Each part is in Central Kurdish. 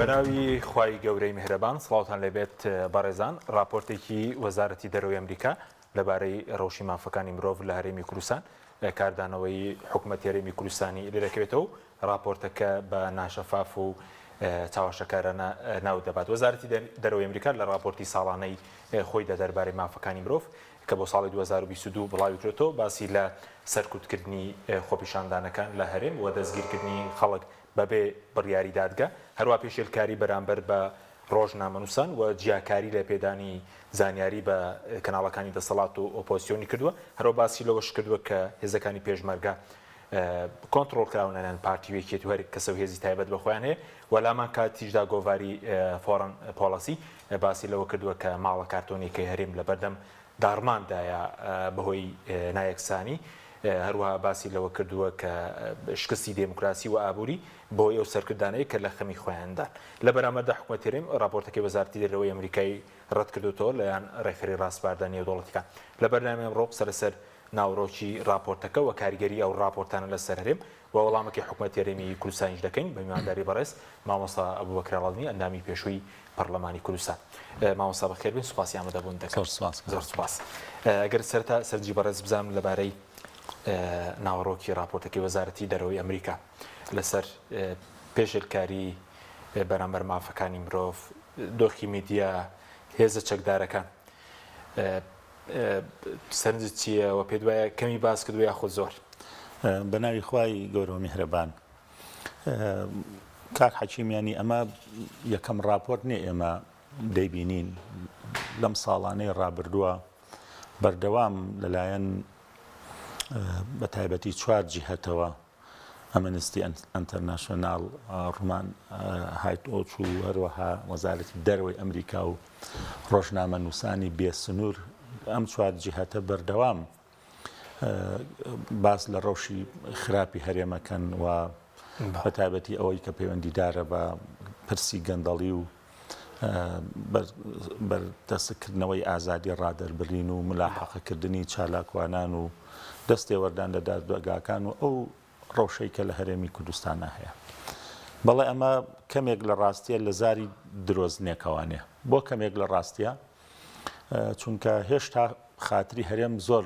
بەناوی خوای گەورەی میهرەبان سڵاوتان لێبێت بەڕێزان ڕاپۆرتێکی وەزارەتی دەرەوەی ئەمریکا لەبارەی ڕەوشی مافەکانی مرۆڤ لە هەرێمی کوردستان کاردانەوەی حکومەتی هەرێمی کوردستانی لێدەکەوێتەوە و ڕاپۆرتەکە بە ناشەفاف و چاوەشەکارانە ناو دەبات. وەزارەتی دەرەوەی ئەمریکا لە ڕاپۆرتی ساڵانەی خۆیدا دەربارەی مافەکانی مرۆڤ کە بۆ ساڵی 2022 بڵاویکردۆتەوە باسی لە سەرکوتکردنی خۆپیشاندانەکان لە هەرێم و دەستگیرکردنی خەڵک بەبێ بڕیاری دادگا، هەروا پێشێلکاری بەرامبەر بە ڕۆژنامەنووسان و جیاکاری لە پێدانی زانیاری بە کەناڵەکانی دەسەڵات و ئۆپۆزسیۆنی کردووە، هەروا باسی لەوەش کردووە کە هێزەکانی پێشمەرگە کۆنتڕۆڵ کراون لەلایەن پارتی و یەکێتی و هەر کەسە و هێزی تایبەت بە خۆیان هەیە و لامان کاتیشدا گۆڤاری Foreign Policy باسی لەوە کردووە کە ماڵە کارتۆنیەکەی هەرێم لەبەردەم داڕماندایە بەهۆی نایەکسانی، هەروەها باسی لەوە کردووە کە شکستی دێموکراسی و ئابووری بەهۆی ئەو سەرکردانەیە کە لە خەمی خۆیاندان. لە بەرامبەردا حکومەتی هەرێم ڕاپۆرتەکەی وەزارەتی دەرەوەی ئەمریکای ڕەتکردۆتەوە لەلایەن ڕێکخەری ڕاسپاردە نێودەوڵەتیکان. لە بەرنامەی ئەمڕۆ قسە لەسەر ناوەڕۆکی ڕاپۆرتەکە و کاریگەری ئەو ڕاپۆرتانە لەسەر هەرێم و وەڵامەکەی حکومەتی هەرێمی کوردستانیش دەکەین بە میوانداری بەڕێز مامۆستا ئەبوبەکر ئەڵەدنی ئەندامی پێشووی پەڕلەمانی کوردستان. مامۆستا بەخێر بێن سوپاسی ئامادەبوون دەکەم. زۆر سوپاس. زۆر سوپاس. ئەگەر سەرەتا سەرنجی بەڕێز بزانم لەبارەی ناوەڕۆکی ڕاپۆرتەکەی وەزارەتی دەرەوەی ئەمریکا لەسەر پێشێلکاری بەرامبەر مافەکانی مرۆڤ، دۆخی میدیا، هێزە چەکدارەکان سەرنجت چییە و پێت وایە کەمی باس کردووە یاخود زۆر؟ بە ناوی خوای گەورە و میهرەبان. کاک حەکیم یانی ئەمە یەکەم ڕاپۆرت نییە ئێمە دەیبینین لەم ساڵانەی ڕابردووە بەردەوام لەلایەن بە تایبەتی چوار جیهەتەوە ئەمنستی ئەنتەرناشۆناڵ، ڕومان هایت ۆچ و هەروەها وەزارەتی دەرەوەی ئەمریکا و ڕۆژنامەنووسانی بێسنوور ئەم چوار جیهەتە بەردەوام باس لە ڕەوشی خراپی هەرێمەکەن و بە تایبەتی ئەوەی کە پەیوەندیدارە بە پرسی گەندەڵی و بەرتەسککردنەوەی ئازادی ڕادەربرین و ملاحەقەکردنی چالاکوانان و دەستێوەردان لە دادگاکان و ئەو ڕەوشەی کە لە هەرێمی کوردستانا هەیە. بەڵێ ئەمە کەمێک لە ڕاستیە لە زاری درۆزنێکەوانێ. بۆ کەمێک لە ڕاستیە؟ چونکە هێشتا خاتری هەرێم زۆر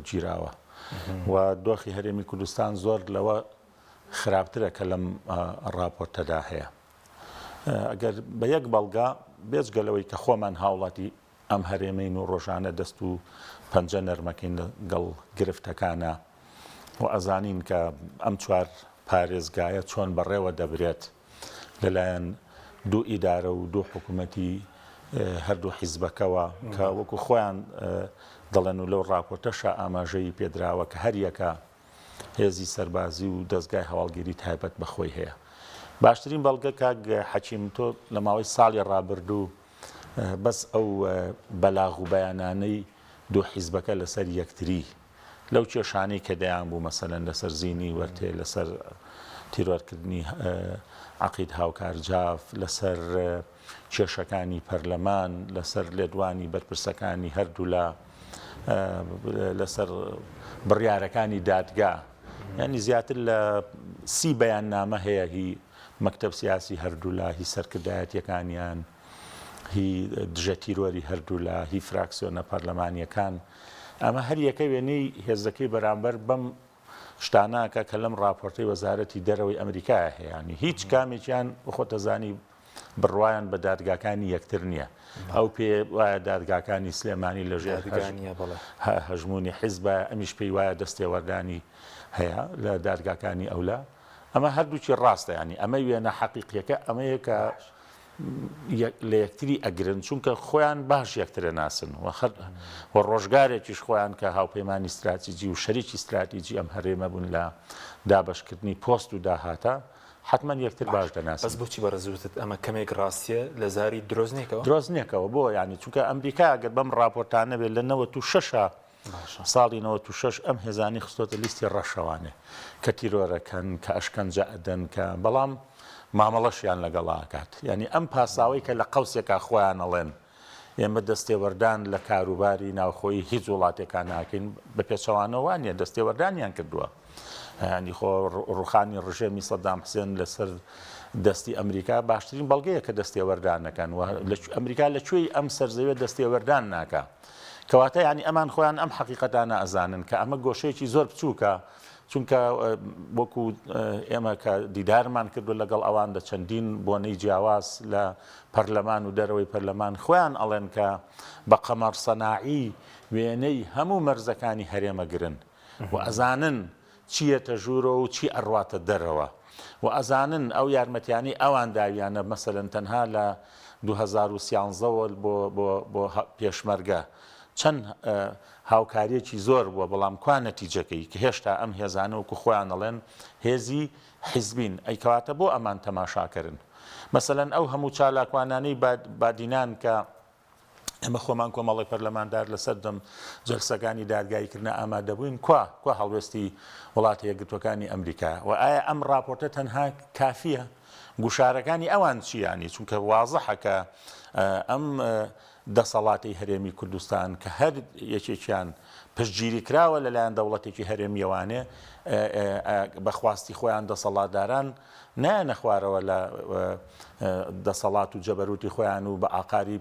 گیراوە و دۆخی هەرێمی کوردستان زۆر لەوە خراپترە کە لەم ڕاپۆرتەدا هەیە. ئەگەر بە یەک بەڵگە، بێجگە لەوەی کە خۆمان هاوڵاتی ئەم هەرێمەین و ڕۆژانە دەست و پەنجە نەرمەکەین لەگەڵ گرفتەکانا و ئەزانین کە ئەم چوار پارێزگایە چۆن بەڕێوە دەبرێت لەلایەن دوو ئیدارە و دوو حکوومەتی هەردوو حیزبەکەوە کە وەکو خۆیان دەڵێن و لەو ڕاپۆرتەشا ئاماژەی پێدراوە کە هەریەکە هێزی سەربازی و دەزگای هەواڵگیری تایبەت بە خۆی هەیە. باشترین بەڵگە کاک حەکیم تۆ لە ماوەی ساڵی ڕابردوو بەس ئەو بەلاغ و بەیانانەی دوو حیزبەکە لەسەر یەکتری لەو کێشانەی کە دەیان بوو مەسەلەن لەسەر زینی وەرتێ لەسەر تیرۆرکردنی عەقید هاوکار جاف لەسەر کێشەکانی پەرلەمان، لەسەر لێدوانی بەرپرسەکانی هەردوولا، لەسەر بڕیارەکانی دادگا، یانی زیاتر لە سی بەیاننامە هەیە هی مەکتەب سیاسی هەردوولا، هی سەرکردایەتیەکانیان، هی دژە تیرۆری هەردوولا، هی فراکسیۆنە پەرلەمانیەکان. ئەمە هەریەکە وێنەی هێزەکەی بەرامبەر بەم شتانە ئەکا کە لەم ڕاپۆرتەی وەزارەتی دەرەوەی ئەمریکایە هەیە. یانی هیچ کامێکیان خۆتەزانی بڕوایان بە دادگاکانی یەکتر نییە. ئەو پێ وایە دادگاکانی سلێمانی لە ژێر هەژموونی حیزبە، ئەمیش پێی وایە دەستێوەردانی هەیە لە دادگاکانی ئەولا. ئەمە هەردووکی ڕاستە، یانی ئەمە وێنە حەقیقیەکە ئەمەیە کە لە یەکتری ئەگرن، چونکە خۆیان باش یەکترە ناسن و ڕۆژگارێکیش خۆیان کە هاوپەیمانی ستراتیجی و شەریکی ستراتیجی ئەم هەرێمە بوون لە دابەشکردنی پۆست و داهاتە، حەتمەن یەکتر باش دەناسن. بەس بۆچی بەڕێز وتت ئەمە کەمێک ڕاستیە لە زاری درۆزنێکەوە؟ درۆزنێکەوە بۆ یانی چونکە ئەمریکا ئەگەر بەم ڕاپۆرتانە بێت لە 96 ساڵی 96 ئەم هێزانی خستۆتە لیستی ڕەشەوانێ کە تیرۆرەکەن کە ئەشکەنجە ئەدەن کە بەڵام مامەڵەشیان لەگەڵا ئەکات یانی ئەم پاساوەی کە لە قەوسێکا خۆیان ئەڵێن ئێمە دەستێوەردان لە کاروباری ناوخۆیی هیچ وڵاتێکا ناکەین، بە پێچەوانەوە وا نییە، دەستێوەردانیان کردووە. یانی خۆ ڕووخانی ڕژێمی سەدام حسێن لەسەر دەستی ئەمریکا باشترین بەڵگەیە کە دەستێوەردان نەکەن و ئەمریکا لە کوێی ئەم سەرزەوێ دەستێوەردان ناکا کەواتە یانی ئەمان خۆیان ئەم حەقیقەتانە ئەزانن کە ئەمە گۆشەیەکی زۆر بچووکە چونکە وەکو ئێمە کە دیدارمان کردو لەگەڵ ئەوان لە چەندین بۆنەی جیاواز لە پەرلەمان و دەرەوەی پەرلەمان خۆیان ئەڵێن کە بە قەمەڕ سەناعی وێنەی هەموو مەرزەکانی هەرێمە گرن و ئەزانن چی یەتە ژوورەوە و چی ئەڕواتە دەرەوە و ئەزانن ئەو یارمەتیانەی ئەوان داویانە مەسەلەن تەنها لە 2013 وە بۆ بۆ بۆ پێشمەرگە چەند هاوکاریەکی زۆر بووە بەڵام کوا نەتیجەکەی کە هێشتا ئەم هێزانە وەکو خۆیان ئەڵێن هێزی حیزبین ئەی کەواتە بۆ ئەمان تەماشاکەرن مەسەلەن ئەو هەموو چالاکوانانەی بادینان کە ئێمە خۆمان کۆمەڵێک پەرلەماندار لە سەردەم جەلسەکانی دادگاییکردنا ئامادەبووین، کوا کوا هەڵوێستی وڵاتە یەکگرتووەکانی ئەمریکا؟ و ئایا ئەم ڕاپۆرتە تەنها کافییە؟ گوشارەکانی ئەوان چی یانی؟ چونکە وازحە کە ئەم دەسەڵاتەی هەرێمی کوردستان کە هەر یەکێکیان پشتگیری کراوە لەلایەن دەوڵەتێکی هەرێمییەوانێ بە خواستی خۆیان دەسەڵاتداران نایەنە خوارەوە لە دەسەڵات و جەبەروتی خۆیان و بە ئاقاری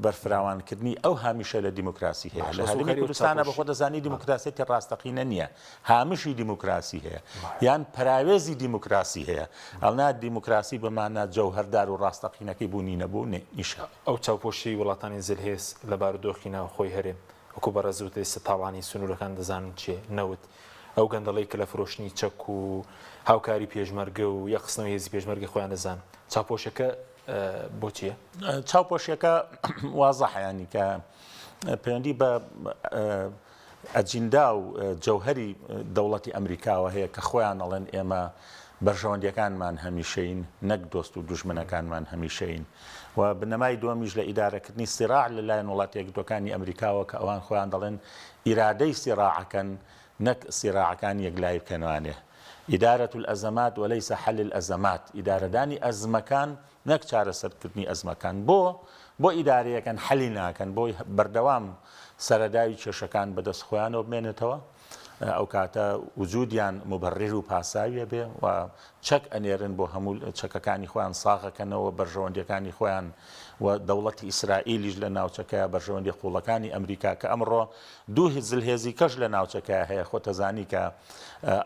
بەرفراوانکردنی ئەو هامیشە لە دیموکراسی هەیە لە هەرێمی کوردستانە بە خۆ دەزانی دیموکراسیەتی ڕاستەقینە نییە هامشی دیموکراسی هەیە یان پەراوێزی دیموکراسی هەیە ئەڵنا دیموکراسی بە مانا جەوهەردار و ڕاستەقینەکەی بوونی نەبوو نیشە. ئەو چاوپۆشیەی وڵاتانی زلهێز لە بارودۆخی ناوخۆی هەرێم وەکو بەڕێز وتت ئێستا تاڵانی سنوورەکان دەزانن چیە نەوت ئەو گەندەڵی کە لە فرۆشتنی چەک و هاوکاری پێشمەرگە و یەکخستنەوەی هێزی پێشمەرگە خۆیان دەزان چاوپۆشەکە بۆ چییە؟ چاوپۆشیەکە وازحە ینی کە پەیوەندی بە ئەجیندا و جەوهری دەوڵەتی ئەمریکاوە هەیە کە خۆیان ئەڵێن ئێمە بەرژەوەندیەکانمان هەمیشەین نەک دۆست و دوژمنەکانمان هەمیشەین و بنەمای دووەمیش لە ئیدارەکردنی سیراع لەلایەن وڵاتە یەکگرتووەکانی ئەمریکاوە کە ئەوان خۆیان دەڵێن ئیرادەی سیراعەکەن نەک سیراعەکان یەکلایی بکەنوانێ ادارە الازمات وليس حل الازمات ئیدارەدانی ئەزمەکان نەک چارەسەرکردنی ئەزمەکان بۆ بۆ ئیدارەیەکەن حەلی ناکەن بۆی بەردەوام سەرەداوی کێشەکان بەدەست خۆیانەوە بمێنێتەوە ئەو کاتە وجودیان موبەڕیر و پاساویە بێ و چەک ئەنێرن بۆ هەموو چەکەکانی خۆیان ساغەکەنەوە بەرژەوەندیەکانی خۆیان و دەوڵەتی ئیسرائیلیش لە ناوچەکەیا بەرژەوەندی قوڵەکانی ئەمریکا کە ئەمڕۆ دوو زلهێزی کەش لە ناوچەکەیا هەیە خۆتەزانی کە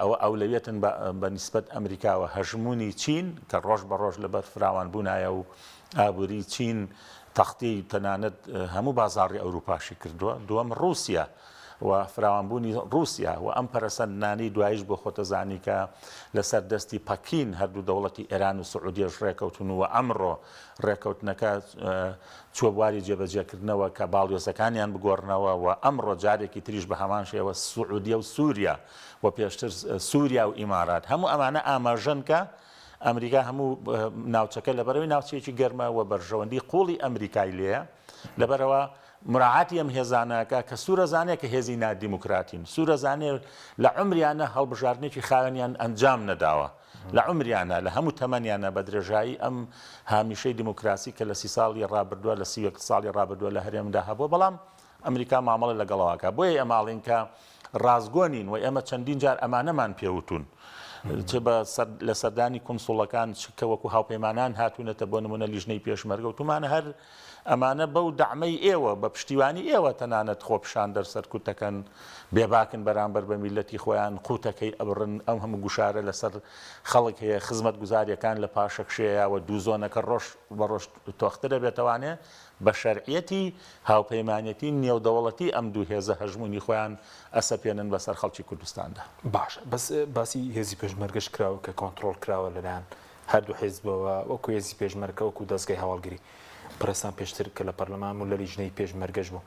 ئەوە ئەولەویەتن بە نیسبەت ئەمریکاوە هەژموونی چین کە ڕۆژ بە ڕۆژ لەبەر فراوانبوونایە و ئابووری چین تەختی تەنانەت هەموو بازاڕی ئەوروپاشی کردووە دووەم ڕووسیا و فراوانبوونی ڕووسیا و ئەم پەرەسەندنانەی دواییش بۆ خۆتەزانی کە لەسەر دەستی پەکین هەردوو دەوڵەتی ئێران و سعودیەش ڕێکەوتون و ئەمڕۆ ڕێکەوتنەکە چووە بواری جێبەجێکردنەوە کە باڵیۆزەکانیان بگۆڕنەوە و ئەمڕۆ جارێکی تریش بە هەمان شێوە سعودیە و سووریا و پێشتر سووریا و ئیمارات هەموو ئەمانە ئاماژەن کە ئەمریکا هەموو ناوچەکە لەبەرەوەی ناوچەیەکی گەرمە و بەرژەوەندی قوڵی ئەمریکای لێیە لەبەرەوە مراعاتی ئەم هێزانە ئەکا کە سورە زانێ کە هێزی نادیموکراتین سورە زانێ لە عومریانە هەڵبژاردنێکی خاوێنیان ئەنجام نەداوە لە عومریانە لە هەموو تەمەنیانە بە درێژایی ئەم هامیشەی دیموکراسی کە لە سی ساڵی ڕابردووە لە 31 ساڵی ڕابردووە لە هەرێمدا هەبووە بەڵام ئەمریکا مامەڵە لەگەڵەوە ئەکا بۆیە ئێمە ئەڵێین کە ڕاستگۆ نین و ئێمە چەندین جار ئەمانەمان پێوتون چ بە لە سەردانی کونسوڵەکان چ کە وەکو هاوپەیمانان هاتوونەتە بۆ نمونە لیژنەی پێشمەرگە و تومانە هەر ئەمانە بەو دەعمەی ئێوە، بە پشتیوانی ئێوە تەنانەت خۆپیشاندەر سەرکوت دەکەن، بێباکن بەرامبەر بە میللەتی خۆیان، قوتەکەی ئەبڕن، ئەم هەموو گوشارە لەسەر خەڵک هەیە، خزمەتگوزاریەکان لە پاشەکشێیە و دووزۆنەکە ڕۆژ بە ڕۆژ تۆختر ئەبێتەوانێ، بە شەرعیەتی هاوپەیمانێتی نێودەوڵەتی ئەم دوو هێزە هەژموونی خۆیان ئەسەپێنن بەسەر خەڵکی کوردستاندا. باشە بەس باسی هێزی پێشمەرگەش کراوە کە کۆنتڕۆڵ کراوە لەلایەن هەردوو حیزبەوە وەکو هێزی پێشمەرگە وەکو دەزگای هەواڵگری بەڕێزتان پێشتر کە لە پەرلەمان و لە لیژنەی پێشمەرگەش بوو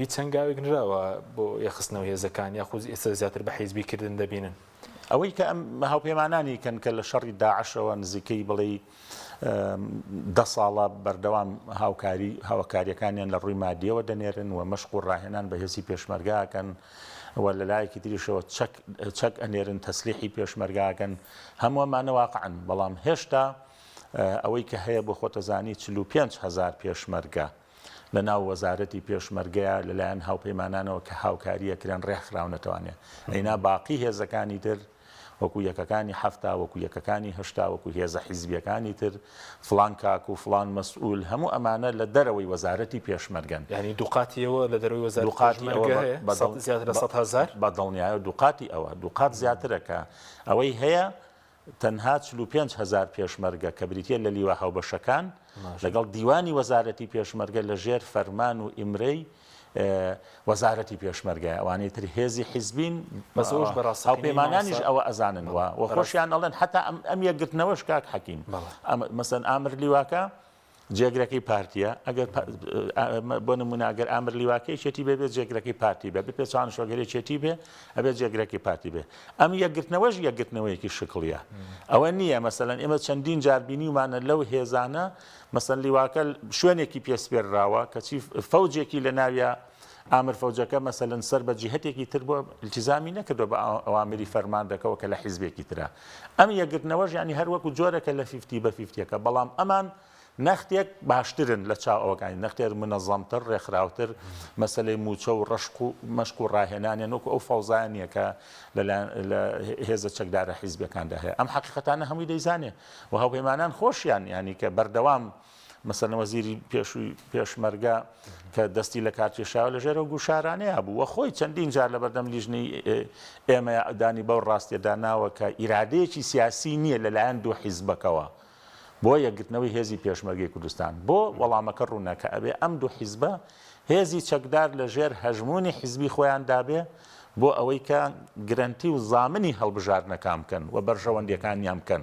هیچ هەنگاوێک نراوە بۆ یەخستنەوە هێزەکان یاخود ئێستا زیاتر بە حیزبی کردن دەبینن؟ ئەوەی کە ئەم هاوپەیمانانی کەن کە لە شەڕی داعشەوە نزیکەی بڵێی دە ساڵە بەردەوام هاوکاری هاوکاریەکانیان لە ڕووی مادیەوە دەنێرن و مەشق و ڕاهێنان بە هێزی پێشمەرگە ئەکەن و لە لایەکی تریشەوە چەک چەک ئەنێرن تەسلیحی پێشمەرگە ئەکەن هەموو ئەمانە واقعن بەڵام هێشتا ئەوەی کە هەیە بۆ خۆتەزانی 45 هەزار پێشمەرگە لە ناو وەزارەتی پێشمەرگەیە لەلایەن هاوپەیمانانەوە کە هاوکاریەکرێن ڕێکخراونەتەوانێ ئەینا باقی هێزەکانی تر. وەکو یەکەکانی 70 وەکو یەکەکانی 80 وەکو هێزە حیزبیەکانی تر فڵان کاک و فڵان مەسئول هەموو ئەمانە لە دەرەوەی وەزارەتی پێشمەرگەن. یانی دووقاتی ئەوە لە دەرەوەی وەزارەتی پێشمەرگە هەیە؟ زیاتر لە 100,000؟ بە دڵنیایەوە دووقاتی ئەوە، دووقات زیاترە کە ئەوەی هەیە تەنها 45 هەزار پێشمەرگە کە بریتیە لە لیوا هاوبەشەکان لەگەڵ دیوانی وەزارەتی پێشمەرگە لە ژێر فەرمان و ئیمرەی وەزارەتی پێشمەرگەیە ئەوانەی تر هێزی حیزبین بەس ئەوەش بە ڕاستەقینەی هاوپەیمانانیش ئەوە ئەزانن و و خۆشیان ئەڵێن حتا ئەم ئەم یەکگرتنەوەش کاک حەکیم ئەم مەسەن ئامر لیواکە جێگرەکەی پارتیە ئەگەر بۆ نمونە ئەگەر ئامر لیواکە یەکێتی بێ بێ جێگرەکەی پارتی بێ بێ پێچوانش ئەگەر یەکێتی بێ ئەبێ جێگرەکەی پارتی بێ ئەم یەکگرتنەوەش یەکگرتنەوەیەکی شکڵیە ئەوە نییە مەسەلەن ئێمە چەندین جار بینیومانە لەو هێزانە مەسەن لیواکە شوێنێکی پێ سپێرراوە کەچی فەوجێکی لە ناویا ئامر فەوجەکە مەسەلەن سەر بە جیهەتێکی تر بووە التزامی نەکردووە بە ئەوامری فەرماندەکەوە کە لە حیزبێکی ترە. ئەم یەکگرتنەوەش یانی هەر وەکو جۆرەکە لە fifty بە fifty ەکە بەڵام ئەمان نەختێک باشترن لە چاو ئەوەکانی نەختێر منەزەمتر ڕێکخراوتر مەسەلەی مووچە و ڕەشق و مەشق و ڕاهێنانیان وەکو ئەو فەوزایە نییە کە لەلایەن لە هێزە چەکدارە حیزبیەکاندا هەیە. ئەم حەقیقەتانە هەمووی دەیزانێ و هاوپەیمانان خۆشیان یانی کە بەردەوام مەسەلەن وەزیری پێشووی پێشمەرگە کە دەستی لە کار کێشاوە لە ژێر ئەو گوشارانەیا بوو و خۆی چەندین جار لە بەردەم لیژنەی ئێمە دانی بەو ڕاستیەدا ناوە کە ئیرادەیەکی سیاسی نییە لەلایەن دوو حیزبەکەوە بۆ یەکگرتنەوەی هێزی پێشمەرگەی کوردستان. بۆ وەڵامەکە ڕوونە کە ئەبێ ئەم دوو حیزبە هێزی چەکدار لە ژێر هەژموونی حیزبی خۆیاندا بێ بۆ ئەوەی کە گرەنتی و زامنی هەڵبژاردنەکان بکەن و بەرژەوەندیەکانیان بکەن.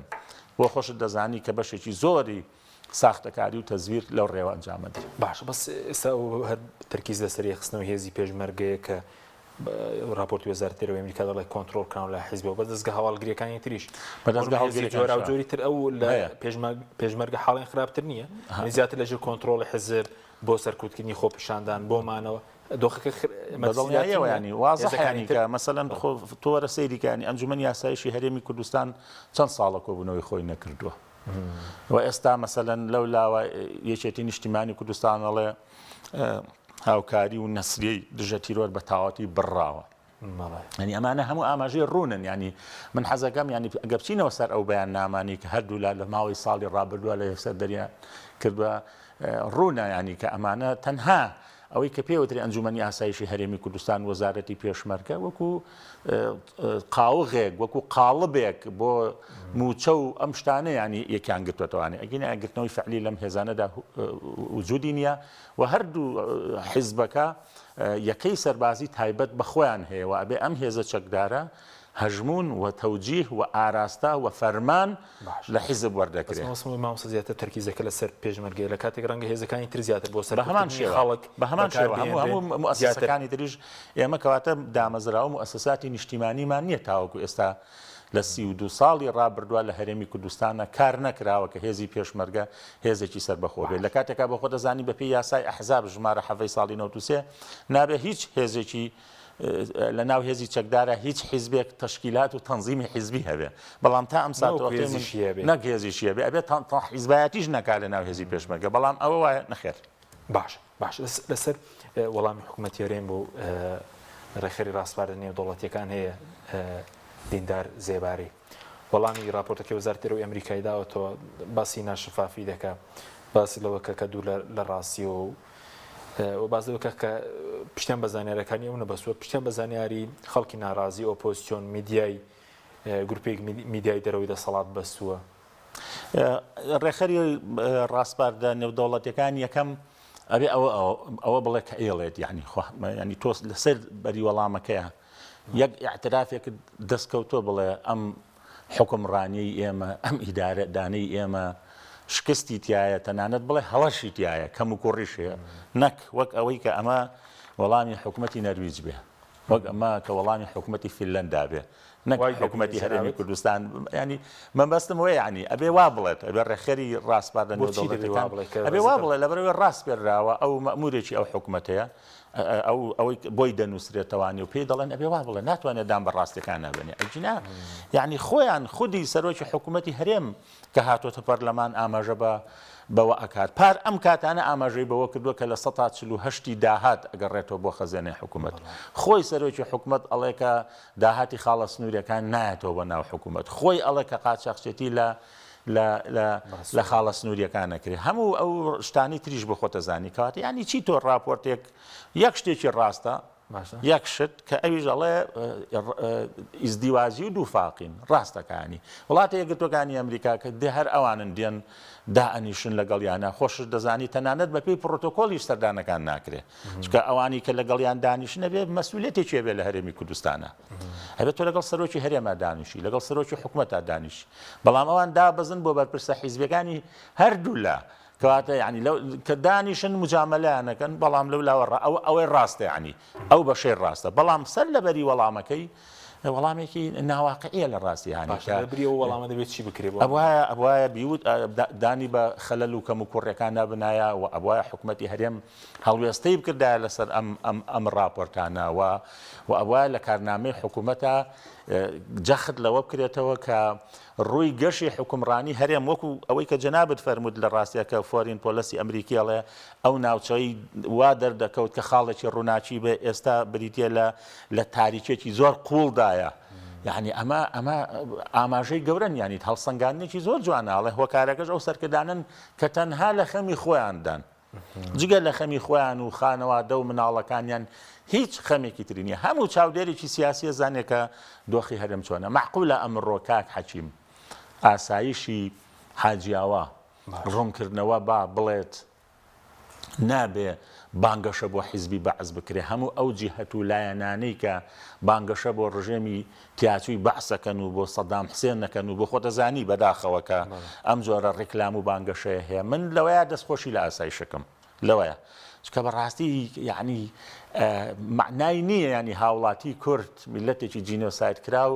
بۆ خۆشت دەزانی کە بەشێکی زۆری ساختەکاری و تەزویر لەو ڕێوە ئەنجام ئەدرێ. باشە بەس ئێستا ئەو هەر تەرکیز لەسەر یەکخستنەوەی هێزی پێشمەرگەیە کە ڕاپۆرتی وەزارەتی دەرەوەی ئەمریکا دەڵێ کۆنترۆڵ کراون لە حیزبەوە بەس دەزگا هەواڵگرییەکانی تریش بە دەزگا هەواڵگرییەکانیشەوە جۆراوجۆری تر ئەو لە پێشمەرگە حاڵیان خراپتر نییە یانی زیاتر لەژێر کۆنترۆڵی حیزب بۆ سەرکوتکردنی خۆپیشاندان بۆ مانەوە دۆخەکە بەدڵنیاییەوە ینی وازحە ینی کە مەسەلەن خۆ تۆ وەرە سەیری کە ینی ئەنجومەنی یاسایشی هەرێمی کوردستان چەند ساڵە کۆبوونەوەی خۆی نەکردووە و ئێستا مەسەلەن لەو لاوە یەکێتی نیشتیمانی کوردستان ئەڵێ هاوکاری و نەسریەی دژە تیرۆر بە تاواتی بڕاوە ینی ئەمانە هەموو ئاماژەی ڕوونن ینی من حەزەکەم ینی ئەگە بچینەوە سەر ئەو بەیان نامانی کە هەردوولا لە ماوەی ساڵی ڕابردووە لە یەکسەر دەریان کردووە ڕوونە ینی کە ئەمانە تەنها ئەوەی کە پێوتری ئەنجومەنی ئاسایشی هەرێمی کوردستان وەزارەتی پێشمەرگە وەکو قاوغێک وەکو قاڵبێک بۆ موچە و ئەم شتانە ینی یەکیان گرتوەتەوانێ ئەگینا گرتنەوەی فعلی لەم هێزانەدا وجودی نییە و هەردوو حیزبەکە یەکەی سەربازی تایبەت بە خۆیان هەیە و ئەبێ ئەم هێزە چەکدارە هەژموون و تەوجیه و ئاراستە و فەرمان لە حیزب وەردەگرێ. بەس مەبەستم مامۆستا زیاتر تەرکیزەکە لەسەر پێشمەرگەیە لە کاتێک ڕەنگە هێزەکانی تر زیاتر بۆ بە هەمان سەرکوتکردنی شێوە خەڵک بە هەمان بەکار شێوە هەموو بهێنرێن هەموو زیاتر. موئەسەسەکانی تریش ئێمە کەواتە دامەزراوە موئەسەساتی نیشتیمانیمان نییە تاوەکو ئێستا لە 32 ساڵی ڕابردووە لە هەرێمی کوردستانە کار نەکراوە کە هێزی پێشمەرگە هێزێکی سەربەخۆ بێت لە کاتێکا بۆ خۆت دەزانی بەپێی یاسای ئەحزاب ژمارە حەڤەی ساڵی 93 نابێ هیچ هێزێکی لە ناو هێزی چەکدارە هیچ حیزبێک تەشکیلات و تەنزیمی حیزبی هەبێ بەڵام تا ئەم ساتەوەختەی من نەک هێزیشی هەبێ ئەبێ حیزبایەتیش نەکا لە ناو هێزی پێشمەرگە بەڵام ئەوە وایە نەخێر. باش باش لەسەر وەڵامی حکوومەتی هەرێم بۆ ڕێکخەری ڕاسپاردە نێودەوڵەتیەکان هەیە دیندار زێباری وەڵامی راپۆرتەکەی وەزارەتی دەرەوەی ئەمریکای داوەتەوە باسی ناشفافی دەکا باسی لەوە کە کە دوور لە ڕاستیەوە و و باس لەوە کە کە پشتیان بە زانیارەکانی ئەو نەبەستووە پشتیان بە زانیاری خەڵکی ناڕازی ئۆپۆزیسیۆن میدیای گروپێک میدیای دەرەوەی دەسەڵات بەستووە. ڕێکخەری ڕاسپاردە نێودەوڵەتیەکان یەکەم ئەبێ ئەوە ئەوە بڵێ کە ئێڵێت یعنی خوا ینی تۆ لەسەر بەری وەڵامەکەیە یەک ئاعترافێکت دەست کەوتووە بڵێ ئەم حوکمڕانیەی ئێمە ئەم ئیدارە دانەی ئێمە شکستی تایە تەنانەت بڵێ هەڵەشی تایە کەم و کوڕیش هەیە نەک وەک ئەوەی کە ئەمە وەڵامی حکومەتی نەرویج بێ وەک ئەمە کە وەڵامی حکومەتی فینلەندا بێ نەک حکومەتی هەرێمی کوردستان ینی مەبەستم وەیە ینی ئەبێ وا بڵێت ئەبێ ڕێکخەری ڕاسپاردە نێودەوڵەتیەکان ئەبێ وا بڵێ لەبەرئەوەی ڕاسپێرراوە ئەو مەئمورێکی ئەو حکومەتەیە ئەو ئەوەی بۆی دەنووسرێتەوانی و پێی دەڵێن ئەبێ وا بڵێ ناتوانێت دان بە ڕاستیەکان نابنێ ئەگینا یعنی خۆیان خودی سەرۆکی حکوومەتی هەرێم کە هاتۆتە پەرلەمان ئاماژە بە. بەوە ئەکات. پار ئەم کاتانە ئاماژەی بەوە کردووە کە 48% ی داهات ئەگەڕێتەوە بۆ خەزێنەی حکوومەت. خۆی سەرۆکی حکومەت ئەڵێ کە داهاتی خاڵە سنووریەکان نایەتەوە بۆ ناو حکوومەت. خۆی ئەڵێ کە قاچاخچێتی لە لە لە لە خاڵە سنووریەکان ئەکرێ. هەموو ئەو شتانەی تریش بۆ خۆت ئەزانی. کەواتە یانی چی تۆ ڕاپۆرتێک یەک شتێکی ڕاستە یەک شت کە ئەویش ئەڵێ ئیزدیواجی و دووفاقین ڕاستەکانی وڵاتە یەکگرتوەکانی ئەمریکا کە دێ هەر ئەوانن دێن دائەنیشن لەگەڵیانە خۆشت دەزانی تەنانەت بەپێی پرۆتۆکۆلیش سەردانەکان ناکرێ چونکە ئەوانی کە لەگەڵیان دانیشن ئەبێ مەسئولیەتێکی هەبێ لە هەرێمی کوردستانە ئەبێت تۆ لەگەڵ سەرۆکی هەرێما دانیشی لەگەڵ سەرۆکی حکومەتا دانیشی بەڵام ئەوان دابەزن بۆ بەرپرسە حیزبەکانی هەردوولا کەواتە یانی لەو کە دانیشن مجامەلەیان ئەکەن بەڵام لەو لاوە ڕا ئەوە ئەوەی ڕاستە یانی ئەو بەشەی ڕاستە بەڵام سەر لەبەری وەڵامەکەی وەڵامێکی ناواقعیە لە ڕاستی هانی باشە لە بری ئەو وەڵامە دەبێت چی بکرێ بۆ ئەبوایە ئەبوایە بیوت دانی بە خەلەل و کەم و کوڕیەکان بنایە و ئەبوایە حکومەتی هەرێم هەڵوێستەی بکردایە لەسەر ئەم ئەم ئەم ڕاپۆرتانە و و ئەبوایە لە کارنامەی حکومەتە جەخت لەوە بکرێتەوە کە ڕووی گەشی حوکمڕانی هەرێم وەکو ئەوەی کە جەنابت فەرمووت لە ڕاستیا کە Foreign Policy ئەمریکی ئەڵێ ئەو ناوچەی وا دەردەکەوت کە خاڵێکی ڕووناکی بێ ئێستا بریتیە لە لە تاریکێکی زۆر قووڵدایە یعنی ئەمە ئەمە ئاماژەی گەورەن یانی هەڵسەنگاندنێکی زۆر جوانە ئەڵێ هۆکارەکەش ئەو سەرکردانەن کە تەنها لە خەمی خۆیاندان. جگە لە خەمی خۆیان و خانەوادە و مناڵەکانیان هیچ خەمێکی تری نیە. هەموو چاودێرێکی سیاسی ئەزانێ کە دۆخی هەرێم چۆنە. مەعقولە ئەمڕۆ کاک حەکیم ئاسایشی حاجیاوا ڕوونکردنەوە با بڵێت نابێ بانگەشە بۆ حیزبی بەعس بکرێ هەموو ئەو جیهەت و لایەنانەی کە بانگەشە بۆ ڕژێمی تیاچووی بەعس ئەکەن و بۆ سەدام حسێن ئەکەن و بۆ خۆت ئەزانی بەداخەوە کە ئەم جۆرە ڕیکلام و بانگەشەیە هەیە من لەوەیا دەستخۆشی لە ئاسایشەکەم لەوەیە چکە بەڕاستی یعنی معنای نییە ینی هاوڵاتی کورد میلەتێکی جینۆساید کراو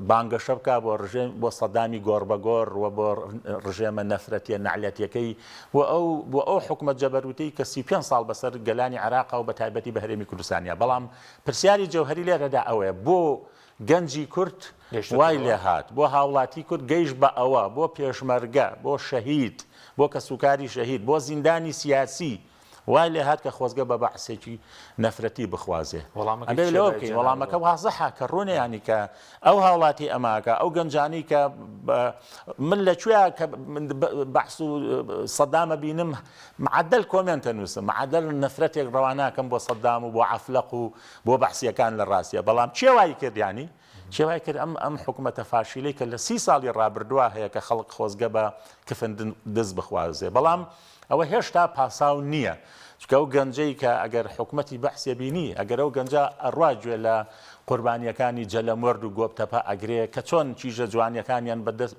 بانگەشە بکا بۆ ڕژێم بۆ سەدامی گۆڕ بە گۆڕ و بۆ ڕژێمە نەفرەتیە نەعلەتیەکەی و ئەو بۆ ئەو حکومەت جەبەروتەی کە 35 ساڵ بەسەر گەلانی عێراقا و بە تایبەتی بە هەرێمی کوردستانیا بەڵام پرسیاری جەوهەری لێرەدا ئەوەیە بۆ گەنجی کورد وای لێهات، بۆ هاوڵاتی کورد گەیشت بە ئەوە، بۆ پێشمەرگە، بۆ شەهید، بۆ کەسوکاری شەهید، بۆ زیندانی سیاسی وای لێهات کە خۆزگە بە بەعسێکی نەفرەتی بخوازێ. وەڵامەکەی ئەبێ چیە لەوە لای بکەین جەنابت؟ وەڵامەکە وازحە کە ڕوونە یانی کە ئەو هاوڵاتی ئەماکە ئەو گەنجانەی کە من لە کوێ کە بەعس و سەدامە بینم معەدەل comment ئەنووسم، معەدەل نەفرەتێک ڕەوا ناکەم بۆ سەدام و بۆ عەفلەق و بۆ بەعسییەکان لە ڕاستیا، بەڵام کێ وای کرد یانی؟ کێ وای کرد ئەم ئەم حکومەتە فاشیلەی کە لە سی ساڵی ڕابردووا هەیە کە خەڵک خۆزگە بە کفن دز بخوازێ، بەڵام ئەوە هێشتا پاساو نییە، چونکە ئەو گەنجەی کە ئەگەر حکومەتی بەعسیە بینی، ئەگەر ئەو گەنجە ئەڕوا گوێ لە قوربانییەکانی جەلەمۆرد و گۆپتەپە ئەگرێ کە چۆن کیژە جوانییەکانیان بە دەست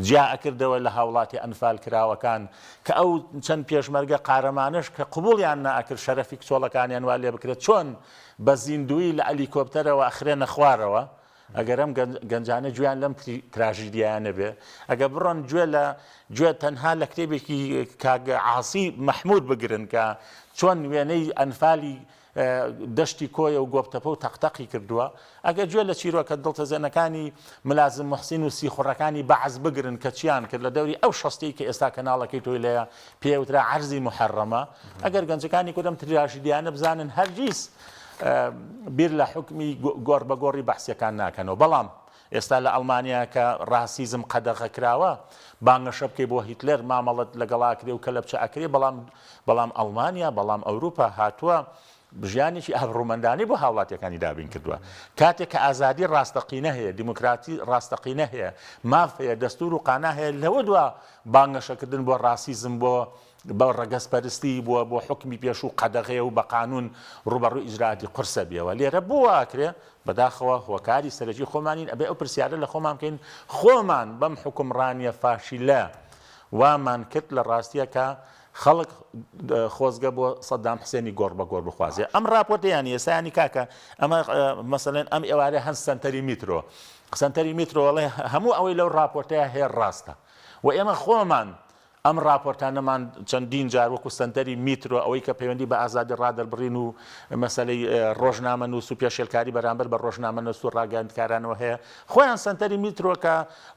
جیا ئەکردەوە لە هاوڵاتی ئەنفال کراوەکان، کە ئەو چەند پێشمەرگە قارەمانەش کە قبوڵیان نەئەکرد شەرەفی کچۆڵەکانیان وا لێ بکرێت چۆن بە زیندوویی لە ئەلیکۆپتەرەوە ئەخرێنە خوارەوە ئەگەر ئەم گەنجانە گوێیان لەم تراژیدیایە نەبێ ئەگەر بڕۆن گوێ لە گوێ تەنها لە کتێبێکی کاک عاسی مەحمود بگرن کە چۆن وێنەی ئەنفالی دەشتی کۆیە و گۆپتەپە و تەقتەقی کردووە، ئەگەر گوێ لە چیرۆکە دڵتەزێنەکانی ملازم موحسین و سیخوڕەکانی بەعس بگرن کە چیان کرد لە دەوری ئەو شەستەی کە ئێستا کەناڵەکەی تۆی لێیە پێی ئەوترا عەرزی موحەڕەمە، ئەگەر گەنجەکانی کورد ئەم تراژیدیانە بزانن هەرگیز بیر لە حوکمی گۆڕ بە گۆڕی بەعسیەکان ناکەنەوە، بەڵام ئێستا لە ئەڵمانیا کە ڕاسیزم قەدەغە کراوە بانگەشە بکەی بۆ هیتلەر مامەڵەت لەگەڵا ئەکرێ و کەلەپچە ئەکرێ بەڵام بەڵام ئەڵمانیا بەڵام ئەوروپا هاتووە ژیانێکی ئابڕوومەندانەی بۆ هاوڵاتیەکانی دابین کردووە کاتێک کە ئازادی ڕاستەقینە هەیە دیموکراتی ڕاستەقینە هەیە ماف هەیە دەستور و قانا هەیە لەوە دوا بانگەشەکردن بۆ ڕاسیزم بۆ بە ڕەگەزپەرستی بووە بۆ حوکمی پێشوو قەدەغەیە و بە قانوون ڕووبەڕووی ئیجرائاتی قورسە بیەوە لێرە بۆ وا ئەکرێ؟ بەداخەوە هۆکاری سەرەکی خۆمانین ئەبێ ئەو پرسیارە لە خۆمان بکەین خۆمان بەم حوکمڕانیە فاشیلە وامان کرد لە ڕاستیە کە خەڵک خۆزگە بۆ سەدام حسێنی گۆڕ بە گۆڕ بخوازێ ئەم ڕاپۆرتە یانی ئێستا یانی کاکە ئەمە مەسەلەن ئەم ئێوارە هەن سەنتەری میترۆ سەنتەری میترۆ ئەڵێ هەموو ئەوەی لەو ڕاپۆرتەیە هەیە ڕاستە و ئێمە خۆمان. ئەم ڕاپۆرتانەمان چەندین جار وەکو سەنتەری میترۆ ئەوەی کە پەیوەندی بە ئازادی ڕادەربڕین و مەسەلەی ڕۆژنامەنووس و پێشێلکاری بەرامبەر بە ڕۆژنامەنووس و ڕاگەیاندکارانەوە هەیە، خۆیان سەنتەری میترۆ کە